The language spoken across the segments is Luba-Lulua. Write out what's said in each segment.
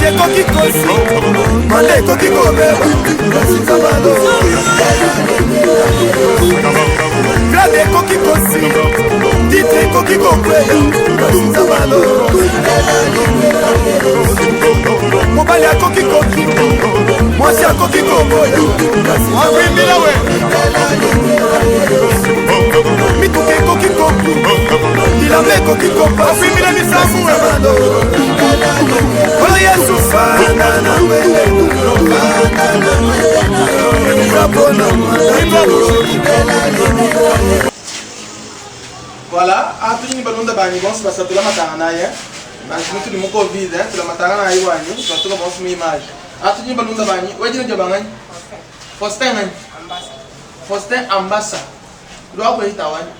Bokonzi ekoki kosi manda ekoki kobeba kasi Nzambe alobi. Grade ekoki kosi titre ekoki kokweya kasi Nzambe alobi. Mobali akoki kokima mwasi akoki koboya kasi mituka ekoki kokuma bilamba ekoki kopasila misamu Kolo Yesu fanda na wele eza mpona Voilà, atuni ni balunda banyi bonso basatula matanga naye nansha mutudi mu covid eh, tula matanga naye wanyi twatuka bonso mu image atuni ni balunda banyi wejina dia banganyi Faustin nganyi Faustin Ambasa lwakweyita wanyi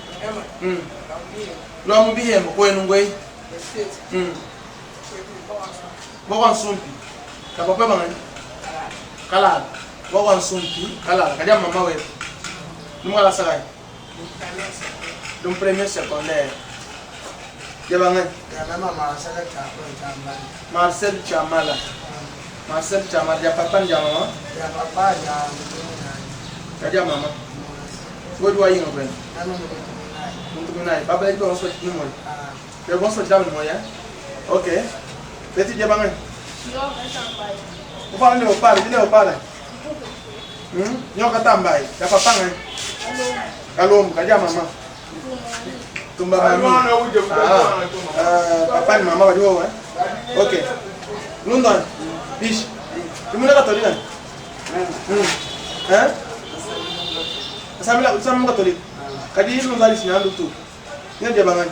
mm. lwa mu bihembo kwenu ngweyi mm. Bokwa nsumpi kapapa banganyi kalala bokwa nsumpi kalala kadia mama wetu nimwala sakai Dum premier secondaire. Yabangani. Marcel Chamala. Marcel Chamala ya papa ni ya mama. Ya papa ya Kadia mama. Wewe wa yinga kwenu. Muntu minayi. Baba yiko bonso ni moyo. Ya bonso jamu ni moyo. Okay. Beti jabangani. Ufana ni opala, ni opala. Hmm? Nyoka tambai. Ya papa ngai. Kalombo kadia mama. Tumba mami. Ah, euh, papa ni mama bali wewe. Okay. London. Bish. Imuna katolika. Hmm. Hein? Samila samila katolika. Kadi lunga ali sinandu tu. Ndio bangani.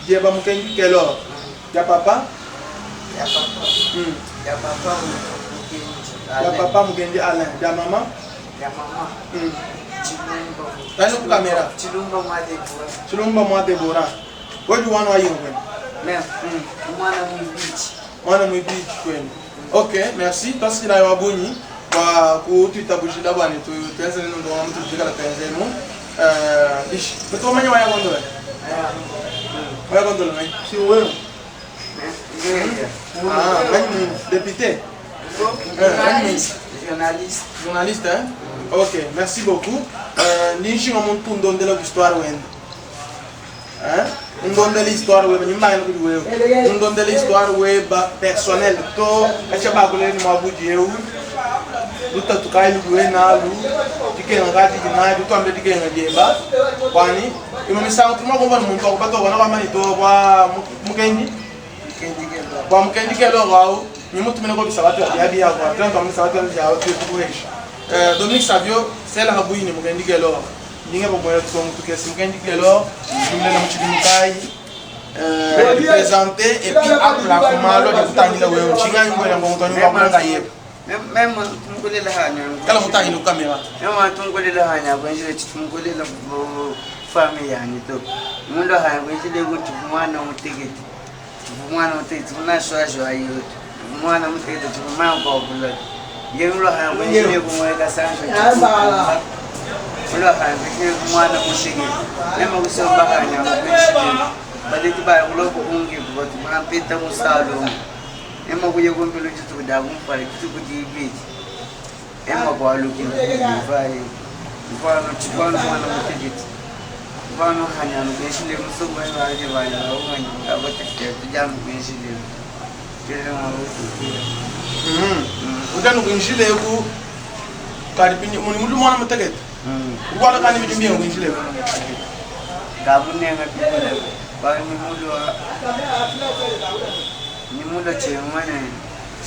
Jeba mukenji kelo. Ya papa? Ya papa. Ya papa mukenji. Ya papa mukenji Alain. Ya mama? Ya mama. Chilumba. Tani ku kamera. Chilumba mwa Debora. Chilumba mwa Debora. Wewe wana wa yingo kwenu? Mem. Mwana mwibichi. Mwana mwibichi kwenu. Ok, merci. Twasila wa bunyi kwa kutuitabujila bwana tu tuenze neno ndo mtu tujikala tuenzemu. Eh, ish. Mtu manya waya gondola. Waya gondola ngai. Si wewe. Ah, nani député? Eh, Journaliste. Journaliste, hein? Ok, merci beaucoup. Euh, nishinga muntu ndondela histoire wenda. Hein? Ndondela histoire weba, nyimba ngene kudi wewe. Ndondela histoire weba personnel to kacha bakule ni mwabuji eu. Lutatu kai luwe nalu, dikenga kati dinaji, tuambe dikenga jeba. Kwani imo misango tuma kumva muntu akubata kona kwa mani to kwa mukenji. Kwa mukenji kelo rau, ni mutu mene ko bisabatu ya biabi ya kwa, tena kwa misabatu ya biabi ya kuhesha. Euh, Dominique Savio, c'est la rabouine mukendi kelo. Ndinge bomoya tukongo tukesi mukendi kelo, ndimlela muchidimukai. Euh, présenter et puis akula kumalo de kutangila wewe chinga ngwela ngongotoni wakulanga yebo Meme tumkolela hanya. kala mutangila kamera Meme tumkolela hanya kwenjile tumkolela fami yanyi to. Mundu hanya kwenjile kuti mwana mutekete. Mwana mutekete unashwashwa ayo. Mwana mutekete mwana kwa kula. Yeye hanya kwenjile kumweka sancho. Mulo hanya kwenjile mwana mutekete. Meme kusomba hanya kwenjile. Baleti ba kuloko ungi batu bampita musalo. Ema kuye kumpilo chitukuda kumpala chitukuti ibiti. Ema kwalukila kuvaye. Mfano chifano mwana mutekete. Mfano hanyano kweshile musogo waje vanya umanye abatifika tujamu kweshile. Kile mwarufu. utani kwinjile ku kali pindi muni muli mwana mutekete ukwala kani mitimbi kwinjile ku Kabunenga bikole. Ba ni mulo ni mulo chemane.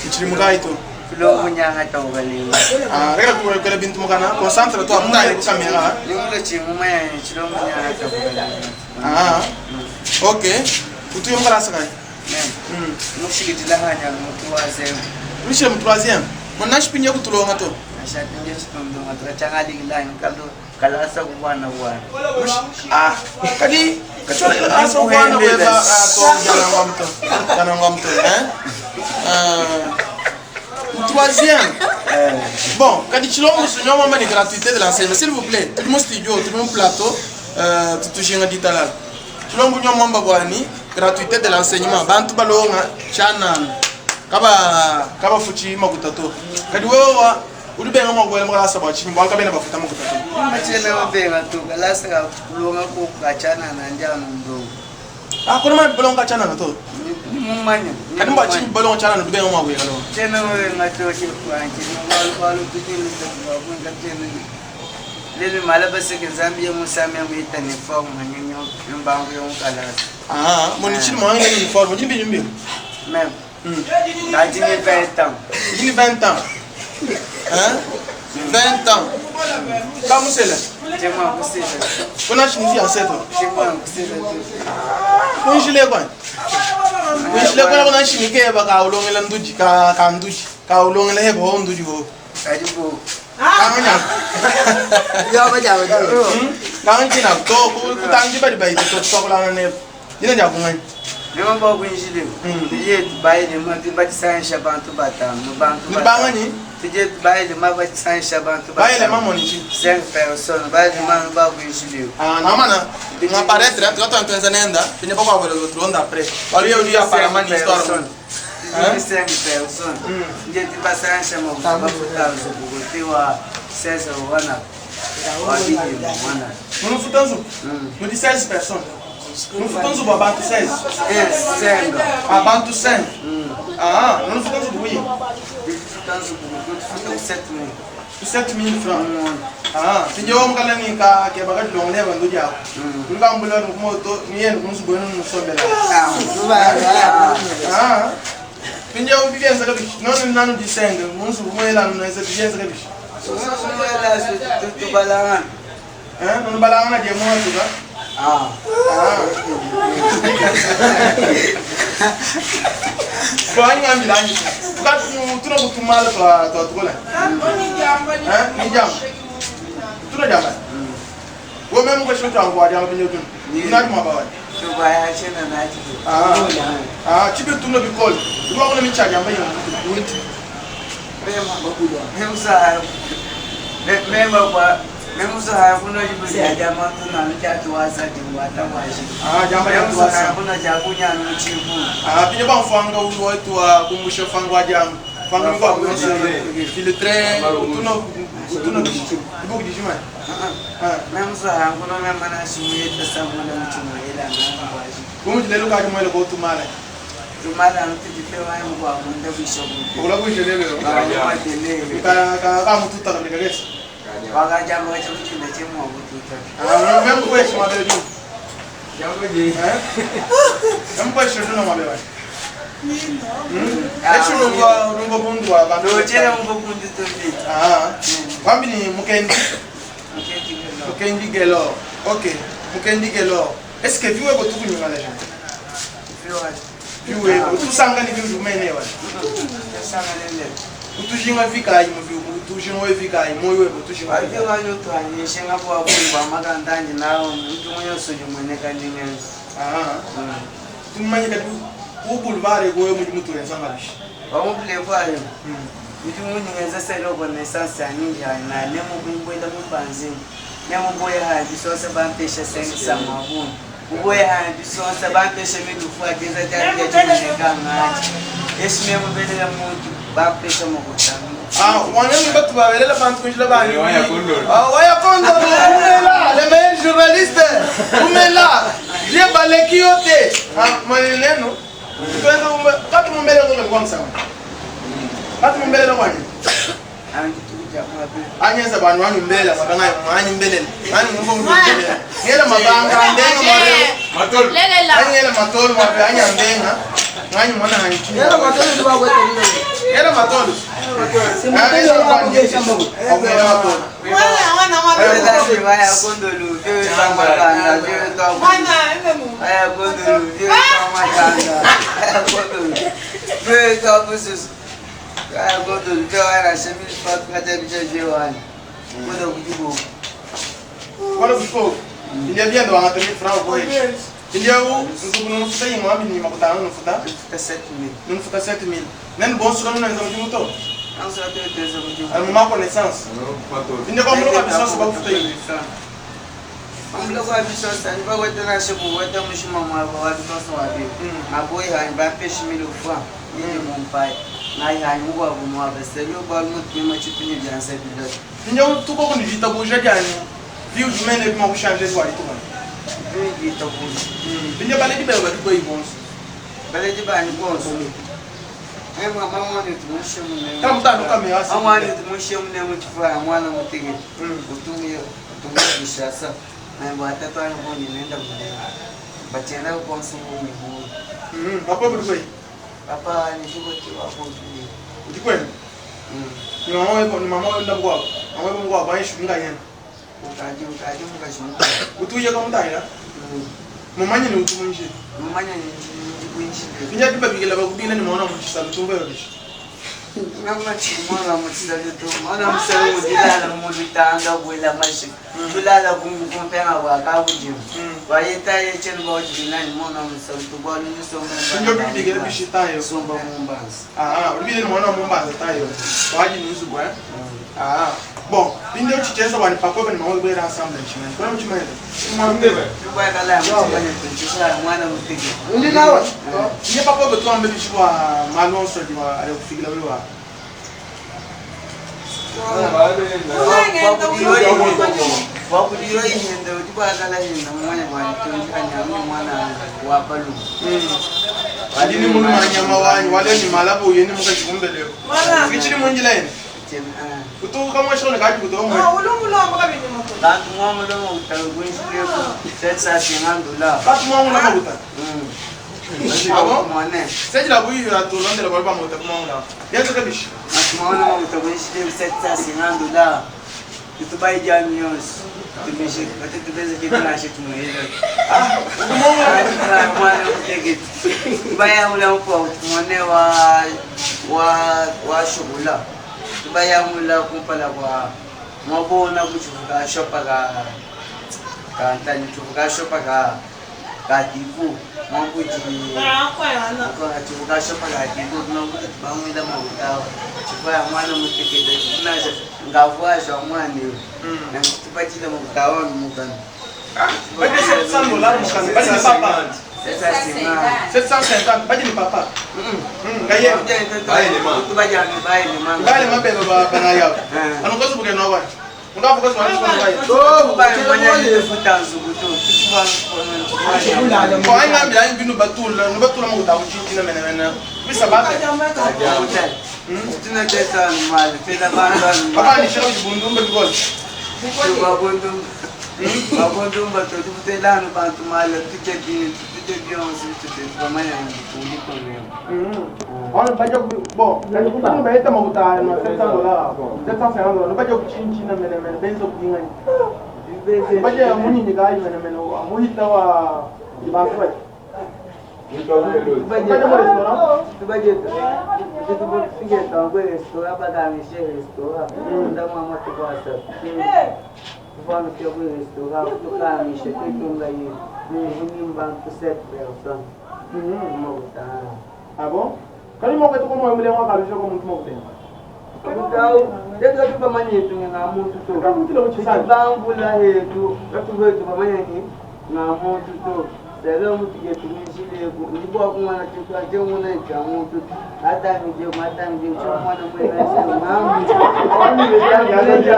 ichili mukai to Tulo munyanga tawgale. ah reka kukwela bintu mukana concentre toi mutangila ku kamera Ni mulo chemane chilo munyanga tawgale. ah ok utuye mukala sakai Mushikitila hanya mutu wazemu. mishile mu troisième mona shipinje kutulonga to Ashatinje chitundu ngatukacangalikilani kalu kalasa kubwana bwana. ah kadi kachola ila asa bwana weba ah to jana ngomto jana ngomto hein euh troisième bon kadi chilombo sunyo mama ni gratuité de l'enseignement s'il vous plaît tout le monde studio tout le monde plateau euh tutujinga ditalala. Tshilombu nyua mwamba bwani gratuité de l'enseignement bantu balonga tshianana kaba kabafuchi makuta to kadi wewa udi benga mua kubuela mu kalasa bua tshinyi bualu kabena bafuta makuta to Machena babenga to kalasa ka kulonga ko kachanana njano ndongo. ah kuna ma balonga tshianana to Ni mumanya. kadi mbua tshinyi balonga tshianana udi benga mua kuya kalonga Chena babenga to chikwanchi balu balu tukini bakunga chena. Lelu malaba seke Zambia musame mwita ni form nyinyo mbangu yo kalasa. ah moni chini mwa ngene uniforme jini bi Mem. Kajini 20 ans. jini 20 ans hein 20 ans kamusela Chema kusela. kuna chini fiancé to Chema kusela to. kunjile kwani kunjile kwana kuna chini ke ba ka ulongela nduji ka ka nduji ka ulongela hebo ho nduji ho Karibu. kanganya Yo baja baja. kanganya na to kutangi bali bai to tokulana ne jina ja kunganya Nema bakunjile. Tuje tubayile ma batisanisha bantu batano bantu. Ni banganyi? Tuje tubayile ma batisanisha bantu bayele mamoni chi Cinq personnes bayile ma bakunjile. ah na mana ngaparetre tukatwa nenda pinye pa kwa tulonda après waliyo uli apparemment ni histoire Tuje cinq personnes. Nje tibasanisha ma bafuta zukuti wa 16 wana. Wa bidi wana. munufuta nzubu mudi 16 personnes munufuta nzubu abantu 16 Eh, cinq. abantu 5 ah munufuta nzubu kuyi Tifuta zukuti tifuta 7000. 7000 francs ah tinje wo mukala ni ka ke baka dilongo le bandu jako ngambula nukumoto ni yenu kunzubu yenu nusombela Ah. ah tinje wo bibienza kabishi nonu nanu disenge munzubu mwela nunese bibienza kabishi Tubalanga. eh nonu balangana je moto ka Ah. Bo anyambila anyi tukati tuna kutumala twa twa tukola eh ni jam tuna jam wo memu ko shuta ngwa jam binyo tun ina ma bawa Tubaya chena na chitu. ah ah chibe tuna bi call duwa ko mi charge amba yon wunti Memusa mema kwa memusa hakuna chibuzi jama tuna mchatu wasa tiwata washi. ah jamba ya Memusa tuwasa hakuna chakunya nuchipu. ah binyo ba mfanga ulo tuwa kumbusha fangwa jam fanga kwa ko filtre tuna tuna ibu kudijima ah Memusa hakuna mema na shimu samuna mchimu ila na washi. kumujilelo ka jumele ko tumala Tumala mtujitewa mwa munda bishobu. okula kuishelelo Kwa ka ka ka mututa kabika kesi Wakajamba chakuchinda chemwa kututa. ah memu kwesho mabele eh memu kwesho tuna mabele esho nungwa nungwa bundu wa bantu Ndochera mumbokundi tobiti. ah kwambi ni mukendi mukendi gelo ok mukendi gelo est ce que viwe ko tukunyunga la viwe tusanga ni viwe mene wa utujinga vikayi mu viwe utujinga vikayi moyo we utujinga ah tumanye kadi ubulvare goyo mudi muturenza ngabishi Bampesha mukutano. Ah, wanani batu babelela bantu kunjila bani. Waya Kondolo. Ah, waya Kondolo, umela, le meilleur journaliste. Umela. Je baleki yote. Ah, maneno. Tuenza umbe, kati mumbele ngo kwa msama. Kati mumbele ngo kwani. Anyeza bantu wanyu mbele mabanga wanyu mbele. Wanyu mumbo mbele. Ngela mabanga ndenga mare. Matolo. Lelela. Anyela matolo mabe anya ndenga. Wanyu mwana hanchi. Yala matolo tubakwete Ngela matolo. Ah, ngela matolo. Wala kushiko. India bien do anga temi franc ko e. India u nzubu no futa yimo abi ni makuta no futa. No futa 7000. Nen bon sura no nzo muto. Al ma connaissance. India ko mo ka puissance ba futa yimo. Ambula kwa bisosa ni bakwete nashe kuweta mushima mwabo wa bisosa wa bi. Ngaboyi hanyi bampeshi milufa yini mumpai. Ngayi hanyi mukwabu mwaba selu bal mutmima chipinyi byansa bilot. Nje tuko kunijitabuja jani. Viu jumene bima kushanje kwa litukana. Vijitabuja. Binja baledi bebe badi kwa ibonso. Baledi bani bonso. Mama mwana tumushe mune. Kama mutano kama yasi. Mwana tumushe mune muchifaya mwana mutege. Utumye utumye bishasa. Na bwatatu ani boni nenda mune. Bachenda bonso boni boni. Papa budi kwa Papa ni shuko tiwa boni. Udi kwenu. Ni mama wewe ni mama wewe ndabwa. Mama wewe mwa ba yishu nga yena. Ukaji ukaji mukashumuka. Utuye kama mutahira. Mumanye ni utumunje. Mumanya ni kwinjile. Binja tibabikela bakubila ni mwana muchisa lutumbe yobisha. Mwana mutsalo mwana musalo mudilala mulutanga bwela mashika. Tulala kumpenga bwa kabujimu. Wayeta yecheni ba ujinani mwana musalo tubwalu nisomba. Binja bibikela bishitayo. Somba mumbanza. Ah, ulibile ni mwana mumbanza tayo. Waji ni nzubu eh. Ah. Bon, binja uchicheza wani papa ni mama wewe ensemble nchimene. Kwa mchimene. Mwambebe. Tubwakala mchimene tunchisa mwana mutege. Ndi nawe. Nye papa wewe tuambe bishwa malonso diwa alikufikila wewe wa. Wakudiro ihenda utibwakala henda mwana bwani mwana wa balu. Alini mulu manyama wanyu wale ni malabu yeni mukachikumbeleo. Kichiri munjila yene. Kutuka mweshone kaji kutoka mwe. Bantu mwamulomo utakwinshileko setsasingandula. Batu mwangu na mabuta. Abo? Mwane. Sejila buyi atulondela kwa pamoja kumwangu na. Yezo kabishi. Mwana utakwinshileko setsasingandula. Tutubaija myonsi. Tumeshe batutubeze kitunashe tumuhilo. Mwana utegeti. Bayamula mpo mwane wa wa wa shugula. Bayamula kumpala kwa mwabona kuchivuka shopa ka kantani chivuka shopa ka katiku mwakuji chivuka shopa katiku mwakuti bamwida mautawa chifaya mwana muteketa chikunasha ngavwazha mwana nangutipachile mukutawa mukana Baje 700 dollars mukana. Baje ni papa. 750 750 baje ni papa. Ngaye. Bale mabebe ba bana yao. Anokozo buke no wa. Ungavuka zwa Bon, an ngambila an binu batula, no batula mo ta uchi na mena mena. Bisa ba. Papa ni shiro bundumba because. Babundumba totukutelano bantu mala tuje tuje byonse tuje bamanya ulikoneo. On baje bon, na baita mo ta no 700 dollars. 750 dollars. No baje kuchinchi na mena mena benzo kudingani. Baje muni ni kai mena mena amuhita wa bantu ba. Baje mo restaurant. Tubaje tufike tangwe restaurant badamishe restaurant ndamama tukwasa tufano fika kwi restaurant tukamishe tuitunga yini unimba tu sept personnes mokutana Ah bon? Kali mo kwetu komo emule wa kabisho ko muntu mo kutenga. Tendo tupamanye nga muntu to Kamutile kuchisana. bambula hetu katuvetu pamanye nga muntu to selo muntu getu nishileku ndibwa kumwana chitu aje muna cha muntu atangije matangije cho mwana mwena cha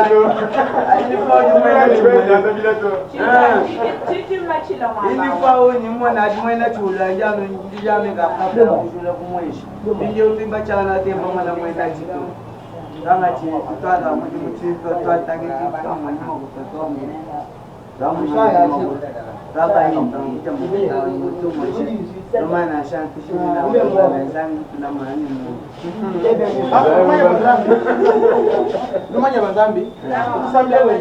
Ilifawo ni mwana mwena chula njano ndijame ngapapla kushula kumwesha inje utimba chana temba mwana mwena chitu kanga chi tutala muti muchito twatange chitu mwana mwakutotoa Numanya bazambi. Kusambia wewe.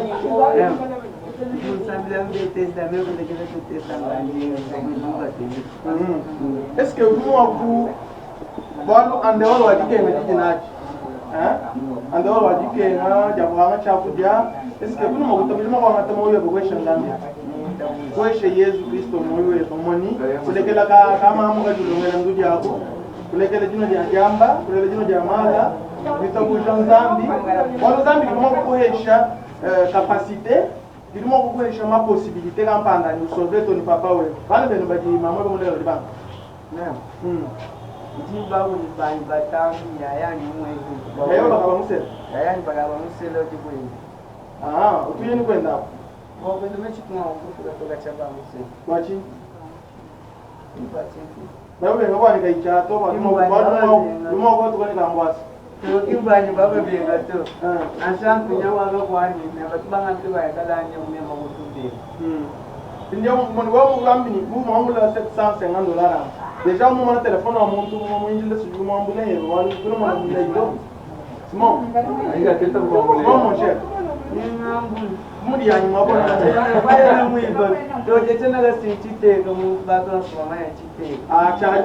Est-ce que vous ku bwalu ande walo wadikenga jiji nachi ande walo wadikenga jakuhanga chakudya est-ce que kuno makuta mulima kwangata moyo kwesha ngambi kweshe Yesu Kristo moyo wetu moni kulekela ka kama amu kajulongela ndu jako kulekela jino lya jamba kulekela jino lya mala nitakusha nzambi walo nzambi kuma kuhesha capacité Bidi mua kukuhesha ma possibilite kampanda ne usolve to ne papa webe. Bana benu badi mamu webe mulela badi banga. Meme. Ndi bakulu banyi batandu yayanyi umwe. Yayo bakaba musela. Yayanyi bakaba musela udi kwenda. Ah, utuye ni kwenda hapo. Wakwenda mechitunga kufika toka chaba musela. Wachi. Ibachi. Nawe benga kwani kaichato kwa kwa kwa tukani kangwasi. Imbanyi baba benga to. Ah. Ashantu nyawaga kwani na batubanga mtu yakalanya umema kutubela. Ndio mwana wa mulambini mu mwambula 750 dollars. Deja mu mwana telefone wa muntu mu mwinjile siju mwambula yebo wa kuna mwana mula ito. Simon. Simon mon cher. Muri yanyu mwabona. Ah, cha hayo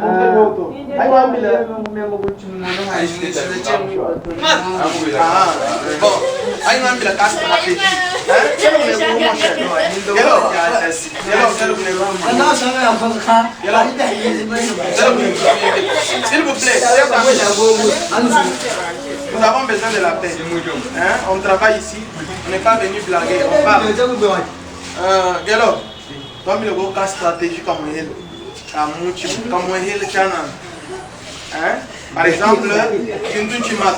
to. Hayo ambila. Ah, bon. Hayo ambila kasi na peji. Hein? Quel est mon cher? Hello. Hello, S'il vous plaît, chers amis, nous avons besoin de la paix. Hein? On travaille ici, on n'est pas venu blaguer, on parle. Gelo, toi, le gros cas stratégique comme il, comme il chana. Hein? Par exemple, Kintu Chimat.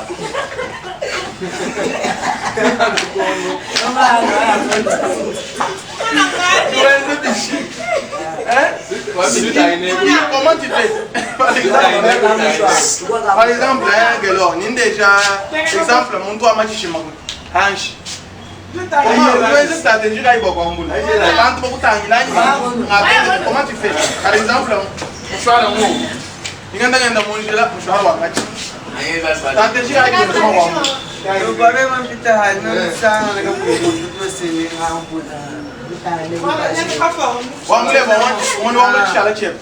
Hein? Comment tu fais? Par exemple, par exemple, hein, Gelo, ni déjà, exemple, mon toit m'a dit Hanche. Comment tu stratégie là, il va Comment tu fais? Par exemple, mshwara ngo. Inganda ngenda munjira mshwara wakati. Stratégie là, il Wangule ba wani wangule shala chep.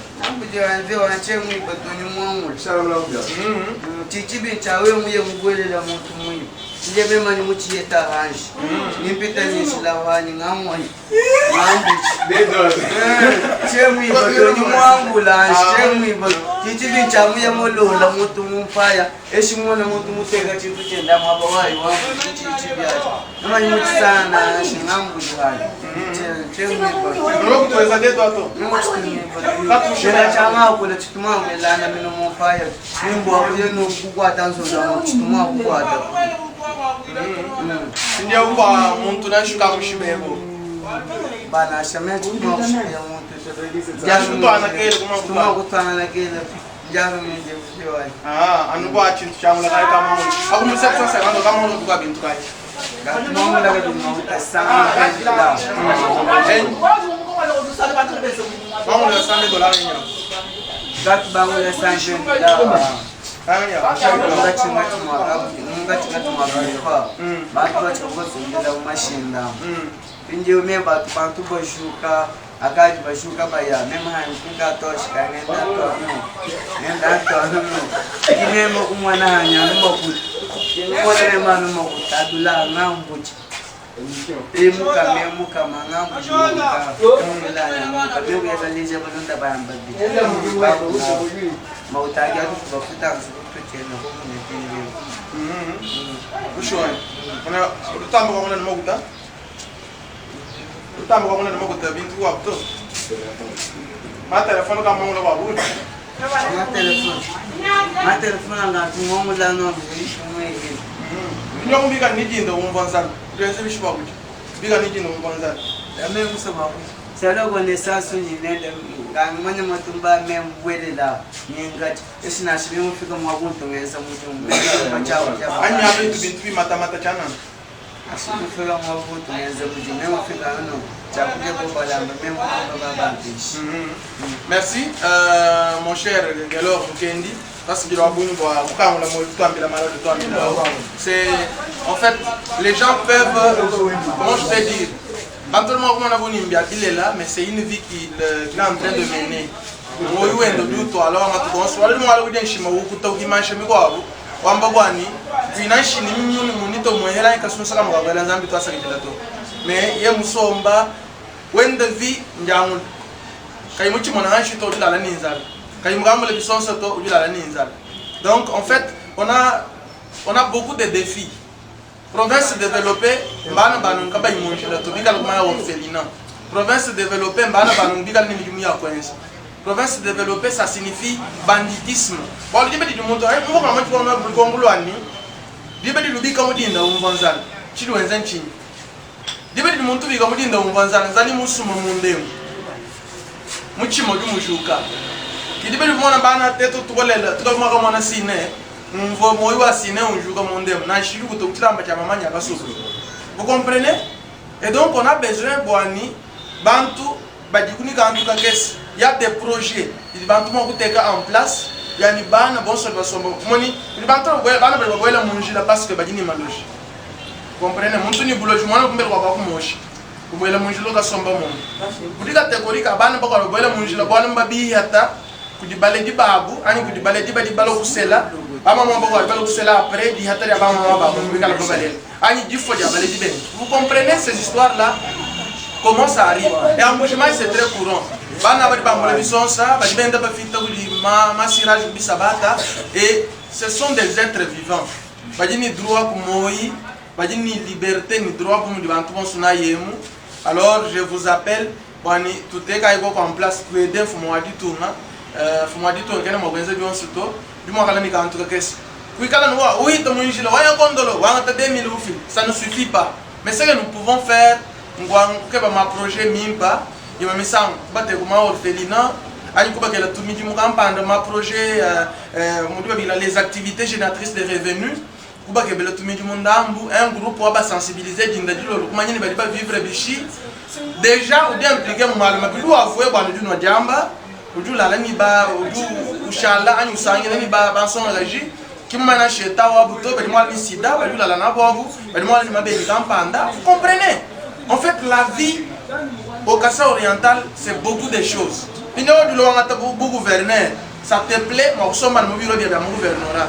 Chichibi chawe muye mugwelela muntu muye nje memani muchiyeta hanji nimpita nishilawanyi ngamwanyi ngambuchi chemwiba toni mwangula chemwiba chichibi chamuye molola muntu mumpaya eshimona muntu muteka chintu chenda mwaba wayi wangu chichibi acho memani muchisana hanji ngambuchi hanji chemwiba Ndio kutuweza dedo ato. Chena chamakula chitumamelana mino mumpaya nimbo akuye nokukwata nzoza chituma kukwata Ndio kwa muntu nashuka mushibebo. bana shamya chituma kushipya muntu Kutwana kele kuma chituma kutwana. kutwana nakele njalo minde kushiwayo Ah, anuko chintu chamula kai kama. Akumu 750 kama unobuka bintu kai. ngatumamula kadimauta sana Wangule 100 dollars nya. gatubangula sanjendila Anya. mungatingatimwakafa bantu bachikogozondela mumashinda pindiyo me batu bantu bashuka akaji bashuka baya memhankungatosha ngendatwano kinemo kumwana hanya numakuti kinmwana numakuti adula ngambuchi emuka memukama ngambuchimukamemuyazalija balonda bayambadi mautaki atukubafuta nsukutuchena kokunetiliwe Ushoni. Una utamba kwa mwana nimokuta? Utamba kwa mwana nimokuta bintu kwa kuto. Ma telefone kama ngolo kwa buni. matelefoni matelefoni angatingongulanokuishumwekile Nyo mbika nijinda umva nzana. Ugenze bishuba kuchi. Bika nijinda umva nzana. saloko nesasu nyinele ngangimanye matumba membuelela ningathi esinasho bemufika mwakuntungeza muntu Anya bintu bintu bimatamata chana. asimufika mwakuntungeza muntu memufika no chakuke bobalamba memubabambishi Merci mon cher Gelor Mukendi. C'est en fait les gens peuvent comment je peux dire il est là mais c'est une vie qu'il est en train de mener. Ngoyu wendo duto alors ngatukonso wali mwala uje nshima ukuta ukimansha mikwabo wamba bwani twina nshini mimyuni munito mwehela ikasunsa mukagwela nzambi twasakitila to mais ye musomba wende vi njangula kayimuchimona hanshi to ujilala ninzala kayimugambula bisonso to ujilala ninzala. Donc en fait on a beaucoup de défis. Province developpee mbana ba nunku kabayi mu njila to, bikala kumanya orphelinat. Province developpee mbana ba nunku bikala ne midimu ya kuenza. Province developpee ça signifie banditisme. Bualu diba didi muntu eh, mumvua kama tshikondo lukongo luanyi, diba didi ubika mu dinda umvua nzala, tshidi wenza ntshinyi? Diba didi muntu ubika mu dinda umvua nzala, nzala imusuma munda emu, mutshima udi umujuka. Ke diba didi mona bana tetu tukolela tukamona mona sine Ngumvua muoyo wa Sine unjuka munda emu, nansha dikuta ku tshilamba tshia mamanya a kasuba. Vous comprenez? Et donc on a besoin bua ni bantu badiku ni kantu kakese. Il y a des projets idi bantu mua kuteka en place ya ni bana bonso badi basomba. Moni kudi bantu babuela, bana badi babuela mu njila parce que badi ni maloji. Comprenez? Muntu ni buloji muana kumbele kua bakumoshi kubuela mu njila ukasomba mumu. Kudi kategori ka bana bakuabu babuela mu njila bualu mbabihata kudi baledi babu anyi kudi baledi badi balua kusela bamama babu badi balua kusela après dihata dia bamama babu bikala babalela anyi difua dia baledi bende. Vous comprenez ces histoires là comment ça arrive? Et en Mbuji-Mayi c'est très courant, bana badi bambula bisonsa badi benda bafita kudi ma masirage ku bisabata et ce sont des etres vivants badi ni droit ku moyi badi ni liberte ni droit bu mudi bantu bonso nayi emu. Alors je vous appelle Bua ne tutekayi koku en place tu aider mfumu wa ditunga, mfumu wa ditunga kena mua kuenza bionso to, udi mua kala ne kantu kakese kuikala ne wa uhita mu njila waya kondolo wangata 2000 ufila ça ne suffit pas mais ce que nous pouvons faire nkua kukeba ma projet mimpa imue misangu kubateka ku ma orphelinat anyi kubakela tu midimu kampanda ma projet mudi babikila les activites generatrices de revenus Kubakebela tumidimu ndambu, un groupe wa ba sensibiliser dinda dilolo kumanya ni badi ba vivre bishi. Deja udi implique mu malu mabi, udi wavue bua nudi unua diamba, udi ulala ni ba, udi ushala anyi usangila ni ba bansongakaji, ki mumanya sheta wabu to, badi muala ni sida, badi ulala nabu abu, badi muala ni mabedi kampanda. Vous comprenez? En fait, la vie au Kasaï oriental, c'est beaucoup de choses. Mpindieu udi ulua wangata bu, bu gouverneur, Ça te plait mua kusomba ne mu biro bia bia mu gouvernorat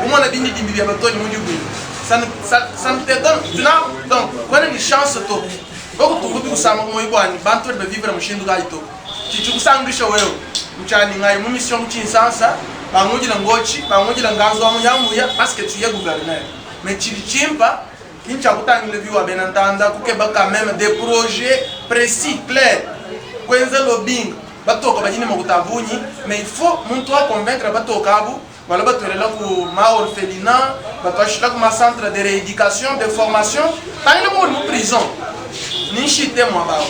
umona bindidimbi bia batonyi mu dibuila ça ne ça, ça ne te donne tu n'as donc kuena ne chance to bokutumbu bikusama ku muoyo buanyi bantu badi bavivre mushindu kayi to tshidi tshikusangisha wewe ntshiani ngai mu mission ku Tshinsansa bangudila ngotshi bangudila nganzu wa muyamuya parce que tu es gouverneur mais tshidi tshimpa ki ntshia kutangila viwa bena ntanda kukeba quand même des projets précis clairs kuenza lobbying Batoka badi ne makuta a bungi mais il faut muntu a convaincre batoka abu balua batuelela ku ma orphelinat, batuashila ku ma centre de reeducation, de formation. Tangila bu mudi mu prison ni nshite muaba awu.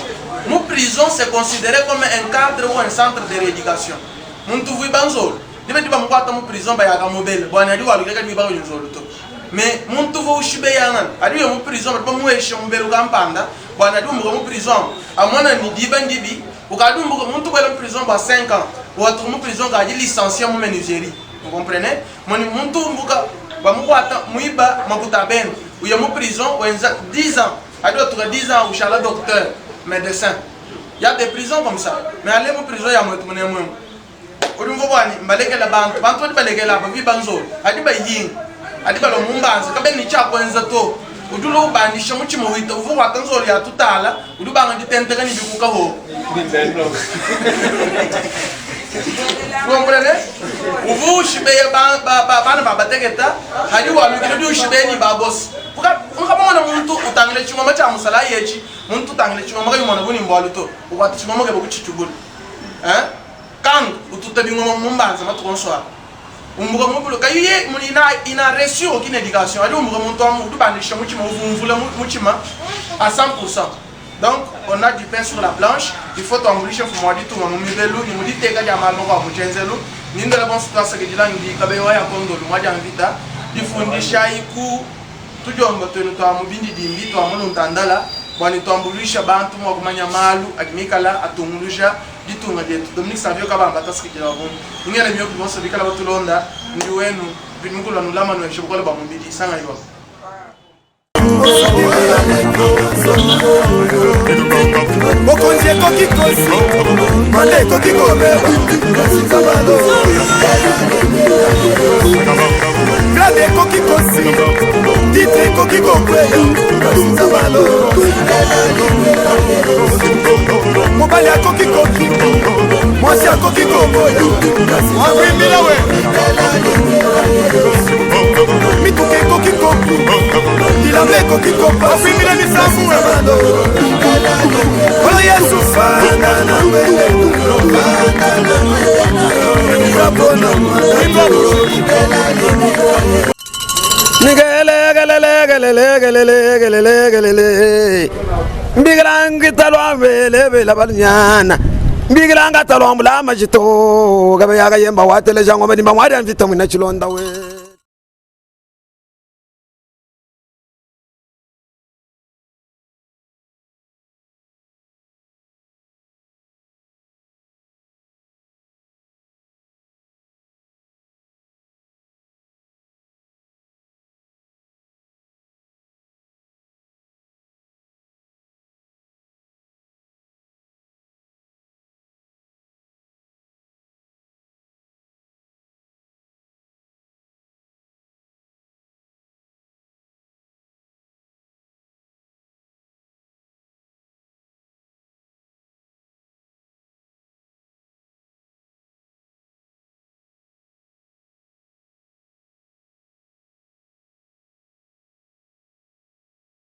Mu prison c'est considere comme un cadre ou un centre de reeducation. Muntu uvua iba nzolu diba didi bamukuata mu prison bayaka mubela bua ne adi walukila kadi wibaka kudi nzolu to. Mais muntu uvua ushibeyangana adi uya mu prison badi bamuesha mubelu kampanda bua ne adi umbuka mu prison amona ne diba ndibi. Ukadi umbuka muntu buela mu prison bua 5 ans watuka mu prison kadi licencier mu menuiserie vous comprenez moni muntu umbuka bamukuata muiba makuta a bende uya mu prison wenza 10 ans adi watuka 10 ans ushala docteur medecin ya des prisons comme ça mais aller mu prison ya mwetu munemuemu Udi umvua bua ne, mbalekela bantu. Bantu badi balekela aba biba nzolo, adi bayinga, adi balua mu mbanza, kabena ne tshia kuenza to. Udi ulua ubandisha mutshima wita, uvua ukuata nzolo ya tutala, udi ubanga ditenteka ne dikuka hoho. Comprenez? Uvua ushibeya ba, ba, ba, bana ba bateketa, hadi walukila udi ushibeya ne ba boss. Mukamona muntu utangila tshingoma tshia musalayi etshi, muntu utangila tshingoma kayi umona bu ne mbualu to, ukuata tshingoma ukeba kutshitshibula. Hein? Kang ututa bingoma mu mbanza matuku onso a umbuka mu bulo kayi ye muni ina ina reçu aucune education adi umbuka muntu amu udi bandisha mutshima uvumvula mutshima à 100%. Donc on a du pain sur la planche, il faut tuambuluishe mfumu wa ditunga mu mibelu ne mu diteka dia malu makuabu mu tshienzelu. Ndi ndela bonso tuasakidila ndi kabewa ya kondolu mwa dia mvita difundishayi ku Tudiomba tuenu tua mu bindidimbi tua mu luntandala bua ne tuambuluisha bantu mua kumanya malu adi mikala atunguluja ditunga dietu. Dominique Savio Kabamba tuasakidila wa bungi. Ingela mioku bonso bikala batulonda ndi wenu Mvidi Mukulu anulama nueshe bukole bua mubidi sanga iwa. Bokonzi ekoki kosi manda ekoki kobeba grade ekoki kosi titre ekoki kokweya mobali akoki koki mwasi akoki koboya mituka ekoki koku. Nzambe ekoki kopaofimbile misambu Kolo Yesu fanda na Mbigilangitalo mbigilanga talwambula majito gabe yakayemba wateleja ngoma dimba mwadia mvita mwina chilonda we.